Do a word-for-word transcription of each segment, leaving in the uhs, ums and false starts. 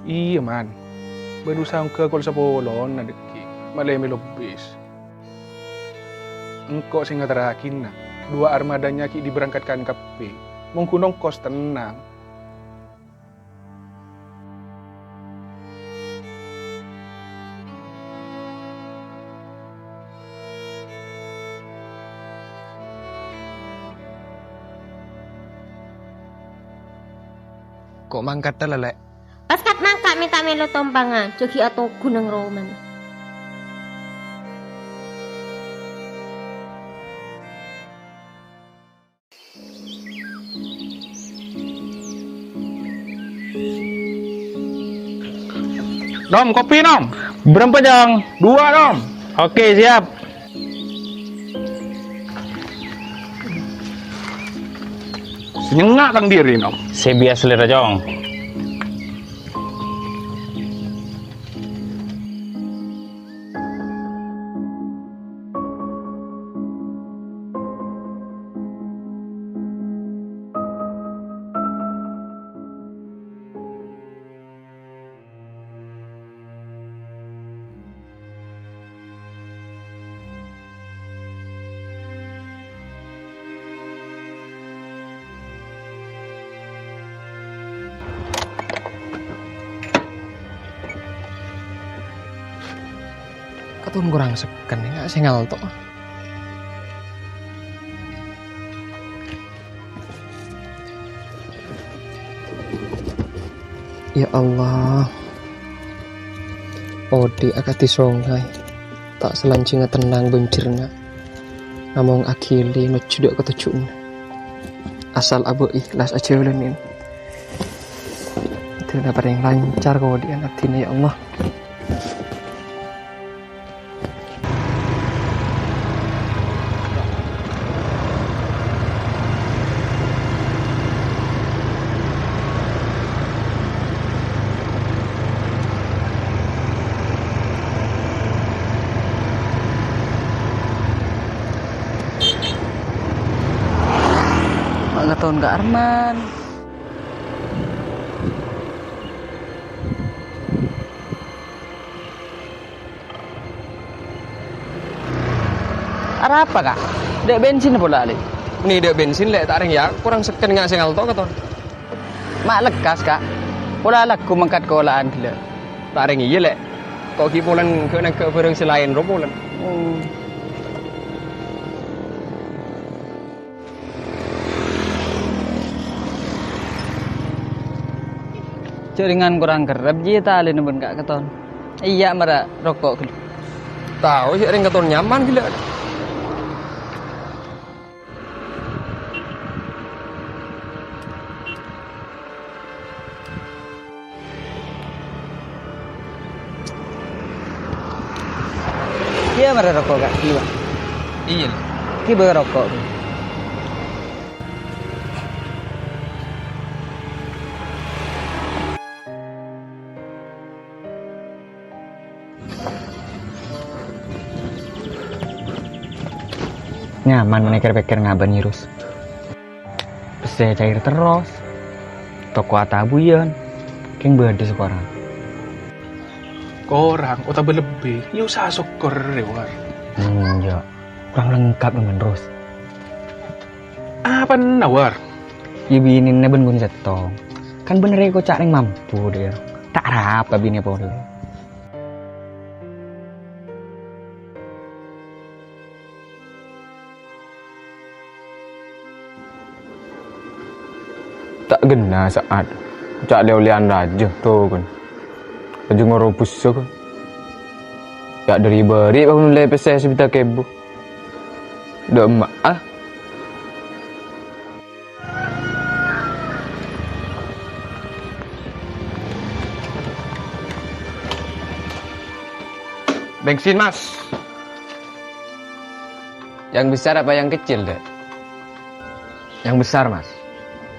Iyâ, Man. Bân usaha ongghâ kol sapolona dhâggi', malè mèlo bis. Engko' sè ngaterraghina, duwâ' armadana ghi' diberangkatkan kabbhi. Mon ghun ongkos tennang. Ko' mangkaddhâ, Lè'? Pas kat mangka' mè' ta' mèlo tompangan, jhâ' ghi' atoghu neng romana. Nom, kopi, Nom. Berempa, Jong? Dua, Nom. Oke, siap. Sè nyengnga' tang dhiri, Nom. Sè biyasa lèra, Jong. Katon korang sekken, nga' sè ngalto'. Ya Allah, odi' akadhi songay, ta' salanjhângnga tennang bân jhârna, namong aghili nojjhu dâ' ka tojjhuwânna. Asal abâ' ikhlas ajhâlânin. Dina parèng lancar kodi'ân abdhina, ya Allah. Mak ngaton ka Arman. Arapa, Ka'? Dâ' bensin pola, Lè'? Mènè dâ' bensin, Lè', ta' rèng, yâ, korang sekken nga' sè ngalto', Katon. Ma' lekkas, Ka'. Pola lagghu mangkat kola'an ghellâ'. Ta' rèng iyâ, Lè'. Ko' ghi' polana ghâ'-nèghâ' bhârâng sè laèn ro polana. Oh. Jhâringan korang kerrep jiyâ talèna bân Ka' Katon. Iyâ, mara roko' ghâllu. Tao, jhâ' rèng Katon nyaman ghellâ'. Iyâ, mara roko', Ka'. Iyâ. Iyâ. Ghibâ roko'. Nyaman mènè kèr-pèkkèr ngabân, Yus. Pèssè cair terros. Toko atabuyân. Kèng bâdâ sè korang. Korang otabâ lebbi, yâ usaha sokkor rè, War. Enjâ', korang lengkap, Ros. Apana, War? Yâ binèna bân ghun sèttong. Kan bhender rè koca' rèng mampu, dâ'. Ta' arapa binè polè. Ta' ghenna sa'at. Ca' lè-ollèyan rajâ, to, kan. Rajâ ngoro bussa, kan. Ya' dhâri bâri', kan, lè pèssè sabidhâk èbu. Dâ' emma'a. Bensin, Mas. Yang besar apa yang kecil, Dek? Yang besar, Mas.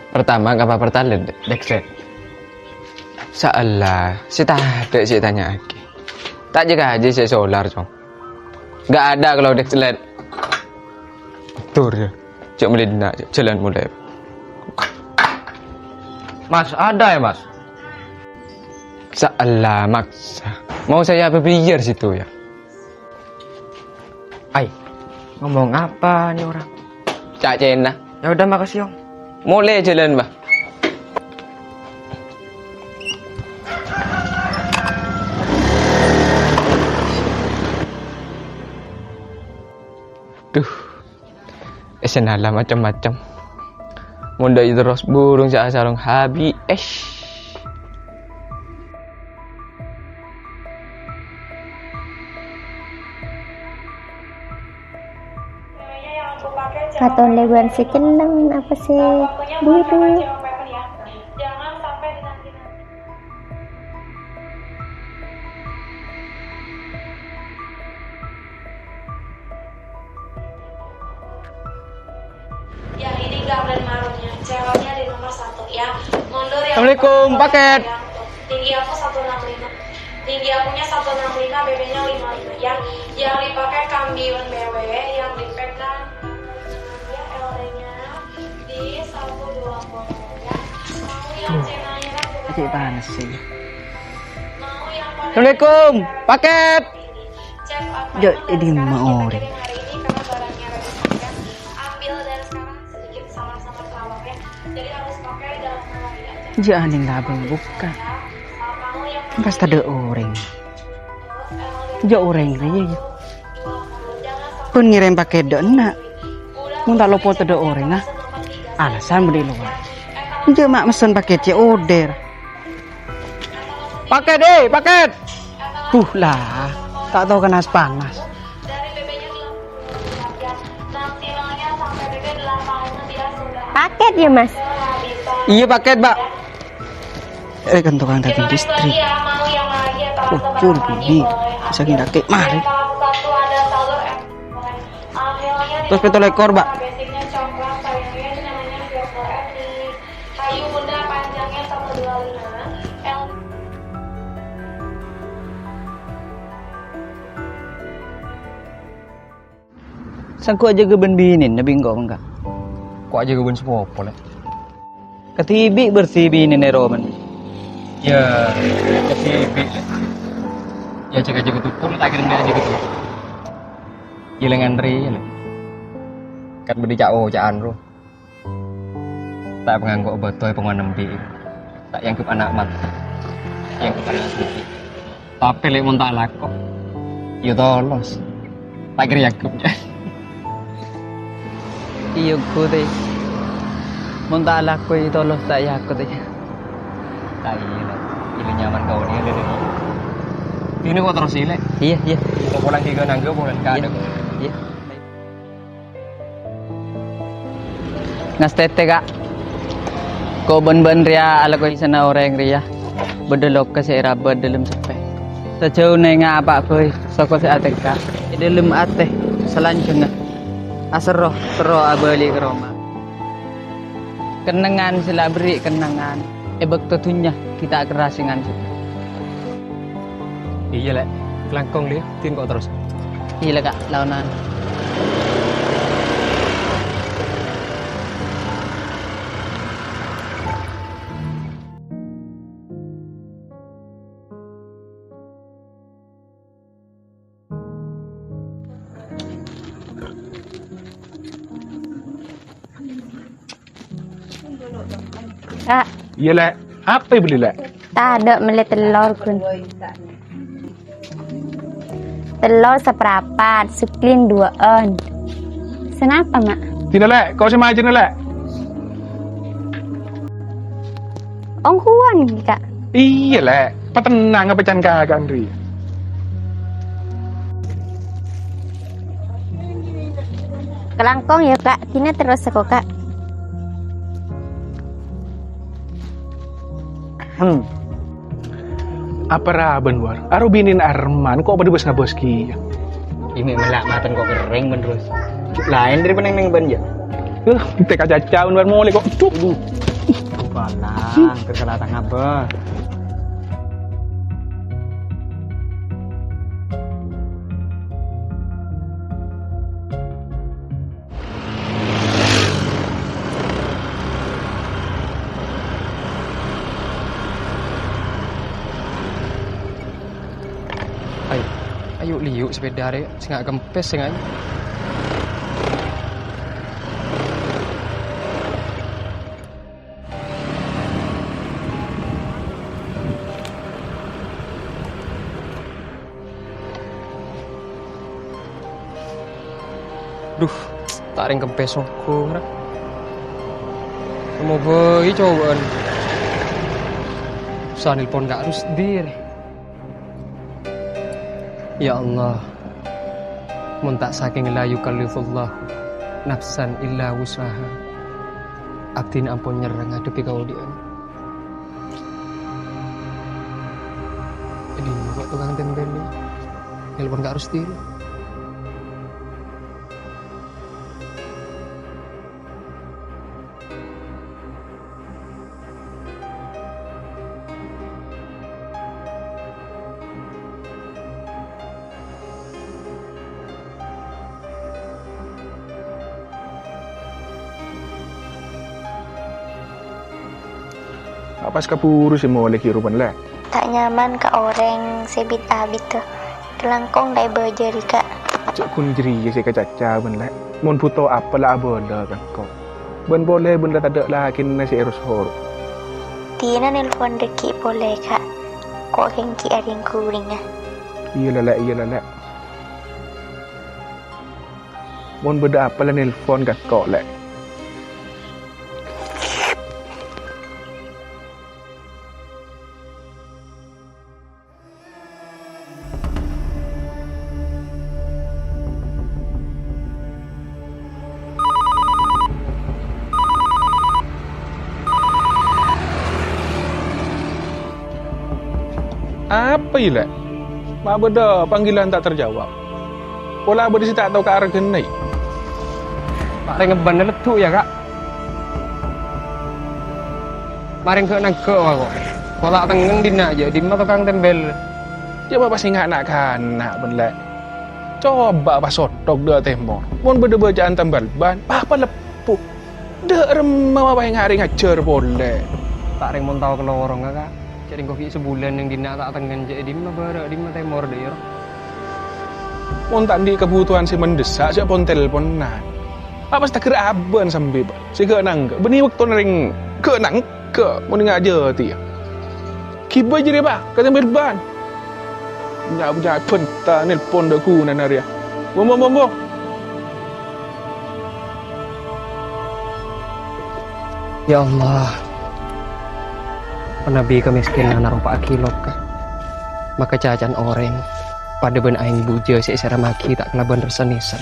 Pertamax apa Pertalite, Dek? Dexlite. Saella, sè tadâ' sè ètanya'aghi. Ta' jâgâ ajâ sè solar, Cong. Nggak ada kalau Dexlite. Tur, ya. Cok melina, cok jalan mulai. Mas, ada ya, Mas? Saella maksa. Mau saya apa biar situ ya? Ay, ngomong apa nih orang? Cacena. Ya udah, makasih, Om. Mulai jalan, Bah. Duh, essèna la macem-macem. Mon dâ' iyâ terros burung sè asarong habi, eish. Katon lèbâr sè cenneng apa sè buru? Yang ini garden marumnya, ceweknya di nomor satu ya. Mundur yang Assalamualaikum, paket. Tinggi aku satu enam lima. Tinggi akunya satu enam lima, B B-nya lima lima ya. Yang dipakai kambiun B W, yang dipegang ya, L D-nya di satu dua puluh ya. Mau yang Duh, cenanya bukan cek panas sih. Mau yang paling Assalamualaikum, paket. Cek apa Yo, yang ini dari mah sekarang orèng. Hari ini karena barangnya ready ya. Ambil dari sekarang sedikit sama-sama terawaknya. Jadi harus pakai dalam lemari aja. Jâ' anèng labâng buka. Pas tadâ' orèng. Jâ' orèng rèya, yâ. Pon ngèrèm paket dâ' enna'. Mon ta' lopot tadâ' orèng, ah. Alasan bâdâ è lowar. Jâ' ma' messen paket cè' order. Paket, eh, paket! Huh, la, ta' tao kanas-panas. Paket ya, Mas? Iyâ, paket, Mbak. Eh, kan tokang daging distrik. Wah, cur, bini. Saking kakek, mari. Terros pètto lèkor, Mbak. Hayu bunda panjangnya satu dua lima. L. Sengko' ajâgâ bân binèna bi' engko' mangka. Ko' ajâgâ bân sapa, Lè'? Kadhibi' bersè binèna è romana. Yâ, kadhibi', Lè'. Yâ, jâgâ-jâgâ tutul, ta' kèra ajâgâ tutul. Yâ, lè' ngantrè, yâ, Lè'. Kan bâdâ ca'-oca'an, ro. Ta' pangangko' bâto è pongonan bi'. Ta' èangghep ana' mata. Èangghep ana' sènggi. Tapè lè' mon ta' alako, yâ tolos. Ta' kèra èangghep. Iyâ, ghu, tè. Mon ta' alako, yâ tolos, ta' èako, tè. Ta' iyâ, Lè'. Iyâ nyaman kaulâ, Lè'. Dina ko' terros, Lè'. Iyâ, iyâ. Ko' polang ghi' nangghâ, polang Iyâ. Kadhâng. Iyâ. Ngastètè, Ka'. Ko' bân-bân rèya alako sèna orèng rèya. Bâdâ loka sè èrabât dâlem seppè. Sajhâuna ènga' apa' bhâi, soko sè atèka. È dâlem atè, salanjhângnga. Aserro, terro abâli ka roma. Kennengngan sè la aberri' kennengngan è bâkto dhunnya ghi' ta' kerra sè nganjhek. Iyâ, Lè'. Kalangkong, Lè'. Dina ko' terros. Iyâ, Lè', Ka'. Laonan. Ka'. Iyâ, Lè'. Apa èbelli, Lè'? Tadâ' mellè tellor, ghun. Tellor saparapat, suklin duwâ'ân. Sanapa, Ma'? Dina, Lè', ko' sè majâna, Lè'. Ongghuwân, Ka'. Iyâ, Lè'. Patennang apa can kaka'an rèya. Kalangkong yâ, Ka'. Dina terros sèko, Ka'. Hmm. Apa ra bân, War? Aro binèna Arman, ko' padâ bâs-ngabâs kèya? Iyâ, mè' mella' matèn ko' kerrèng, bân, terros. Laèn dâri panèng-nèng bân, yâ? Eh, tèka caca, bân, War, molè ko'. Duh. Aduh. Palang, kèra-kèra tang abâ. Ayo liyu' sepèda arè, sènga' kempès sènga'. Duh, ta' rèng kempès sogghung, ra. Moghâ bhâi cobâ'ân. Sa nelpon Ka' Rusdi, rè. Ya Allah, mon ta' sakèng la yukallifullahu nafsan illa wus'aha, abdhina ampon nyerrang ngadhebbhi kaodi'ân. È dimma kok tokang tèmbel nèka? Nelpon Ka' Rusdi. Apa sè kabhuru sè molè ghi' ropan, Lè'? Ta' nyaman ka orèng sè bit-abit, to. Kalangkong ta' èbâjâri, Ka'. Jhâ' ghun jârèya sè èkacaca bâ'na, Lè'. Mon bhuto apa la abâlâ ka engko'. Bân polè bâ'na tadâ' lakèna sè èro-soro. Dina nelpon dâgghi' polè, Ka'. Ko' kèng ghi' arèng-korèngnga. Iyâ, Lè', iyâ, Lè'. Mon bâdâ apa la nelpon ka engko', Lè'. Apa, iyâ, Lè'? Ma' bâdâ panggilan ta' terjawab? Pola bâdâ sè ta' tao ka arghâna, yâ? Pa' rèng ebbhânna leddhu', yâ, Ka'? Marèng ghâ'-nangghâ' wa ko'. Pola tengngen dinna' jâ' dimma tokang tèmbel. Jâ' bâ' pas enga' na'-kana' bân, Lè'. Coba pas sothok dâ' tèmor. Mon bâdâ bâca'an tèmbel bân, pa-apa lebbhu. Dâ' remma bâ' pas enga' rèng ajhâr polè. Pa' rèng mon tao ka lorongnga, Ka'. Jâ' rèng ko' ghi' sabulân neng dinna' ta' tengngen jâ' è dimma bârâ', dimma tèmor dâ' iyâ, ro. Mon ta' andi' kabhutowan sè mendhessa', jâ' pon-telponan. Apa sè taghâr abân sambi, Pa'? Sè ghâ'-nangghâ'. Bânnè bâktona rèng ghâ'-nangghâ', mon enga' jâtèya. Ghibâ jârèya, Pa', ka tèmbel bân. Nya-, nya-, bânta nelpon dâ' ghunana rèya. Bo, bo, bo, bo. Ya Allah, manabi kamèskènan aropa'aghi loka, maka cacana orèng padâ bân aèng bujâ sè èsèrramaghi ta' kalabân rassa nèser.